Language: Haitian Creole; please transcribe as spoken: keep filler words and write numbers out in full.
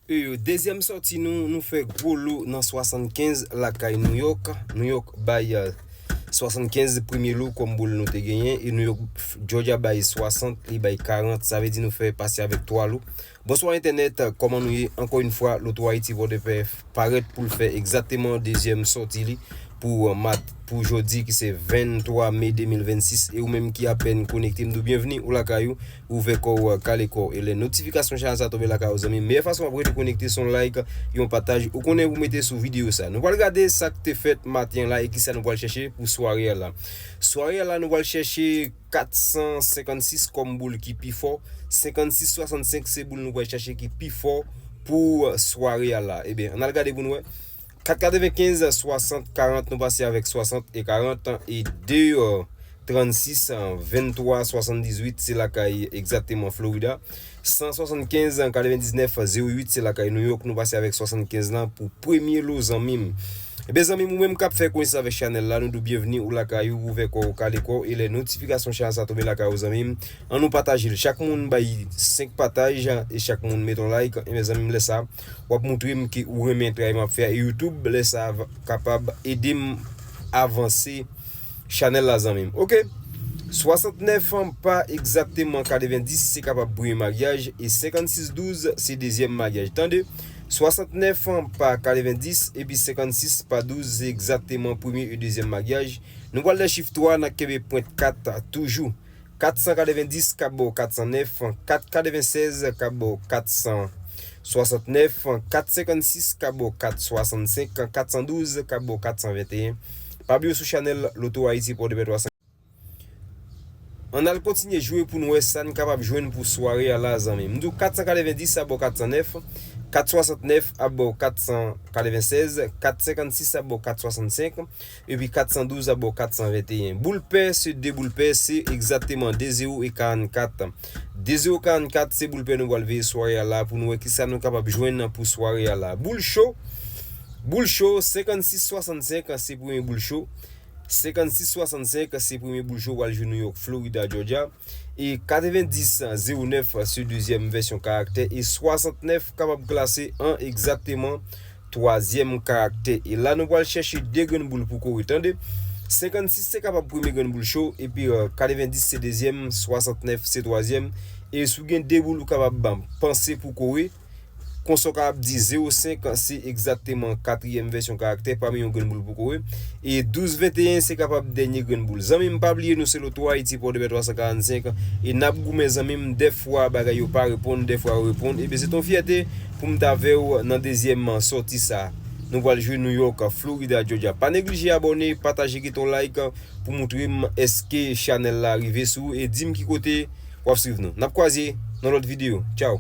E dezyèm sòti nou, nou fè gwo lo nan swasannkenz lakay New York. New York bay, euh, swasannkenz premye lo kòm boul nou te genyen. E New York, Georgia bay swasant, li bay karant. Sa vle di nou fè pase avèk twa lo. Bonswa entènèt, kòman nou ye? Ankò yon fwa, Loto Ayiti Pòdepè parèt pou l fè egzakteman dezyèm sòti li pou, euh, mat, pou jodi ki se venntwa me de mil vennsis. E ou menm ki apèn konekte, m di w byenvni, ou lakay ou, ouvè kò w, kale kò w. E lè notifikasyon chanèl sa tonbe lakay ou, zanmi m, meyè fason w ap rete konekte se yon like, yon pataj, ou konnen, ou mete sou videyo sa. Nou pral gade sa k te fèt maten an la e kisa nou pral chèche pou sware a la. Sware a la, nou pral chèche kat san senkannsis kòm boul ki pi fò. Senkannsis swasannsenk se boul nou pral chèche ki pi fò pou, euh, sware a la. Ebyen, ann al gade pou n wè. Kat katrevenkenz, swasant, karant, nou pase avèk swasant e karant, e de, euh, trannsis, venntwa, swasanndizuit, se lakay egzakteman Florida. San swasannkenz, katrevendiznèf, zewo uit, se lakay New York, nou pase avèk swasannkenz lan pou premye lo, zanmi m. Ebyen, zanmi m, ou menm k ap fè konesans avèk chanèl la, nou di w byenvni, ou lakay ou, ouvè kò w, kale kò w, e lè notifikasyon chanèl sa tonbe lakay ou, zanmi m, ann nou pataje l. Chak moun bay senk pataj, e chak moun met yon like, ebyen, zanmi m, lè sa, w ap montre m ke ou renmen travay m ap fè a, e YouTube, lè sa, va kapab ede m avanse chanèl la, zanmi m. Oke. Swasantnèf pa egzakteman katrevendis se kapab premye maryaj, e senkannsis douz se dezyèm maryaj. Tande, swasantnèf pa katrevendis epi senkannsis pa douz se egzakteman premye e dezyèm maryaj. Nou pral nan chif twa, n ap kenbe pwent kat toujou. Kat san katrevendis k ap ba w kat san nèf, kat katrevensèz k ap ba w kat san swasantnèf, kat senkannsis k ap ba w kat swasannsenk, kat san douz k ap ba w kat san venteyen. Pa bliye sou chanèl Loto Ayiti Pòdepè twa san. Ann al kontinye jwe pou n wè sa n kapab jwenn pou sware a la, zanmi m. M di w kat san katrevendis ap ba w kat san nèf, kat swasantnèf ap ba w kat san katrevensèz, kat senkannsis ap ba w kat swasannsenk, epi kat san douz ap ba w kat san venteyen. Boul pè, se de boul pè, se egzakteman de zewo e karannkat. De zewo karannkat, se boul pè nou pral veye sware a la pou n wè kisa nou kapab jwenn pou sware a la. Boul cho, boul cho, senkannsis swasannsenk, se premye boul cho. Senkannsis swasannsenk, se premye boul cho w al jwe New York, Florida, Georgia. E katrevendis zewo nèf, se dezyèm vèsyon karaktè. E swasantnèf kapab klase an egzakteman twazyèm karaktè. E la, nou pral chèche de grenn boul pou kore, tande. Senkannsis se kapab premye grenn boul cho, epi, euh, katrevendis se dezyèm, swasantnèf se twazyèm. E si w gen de boul ou kapab, ban, panse pou kore, konsa w kapab di zewo senk se egzakteman katriyèm vèsyon karaktè pami yon grenn boul pou kore. E douz venteyen se kapab dènye grenn boul. Zanmi m, pa bliye nou se Loto Ayiti Pòdepè twa san karannsenk. E n ap goumen, zanmi m, dèfwa bagay yo pa reponn, dèfwa yo reponn. Ebyen, se t on fyète pou m t avè w nan dezyèm sòti sa. Nou pral jwe New York, Florida, Georgia. Pa neglije abòne, pataje, kite yon like pou montre m èske chanèl la rive sou ou e di m ki kote w ap swiv nou. N ap kwaze nan lòt videyo. Tchaw!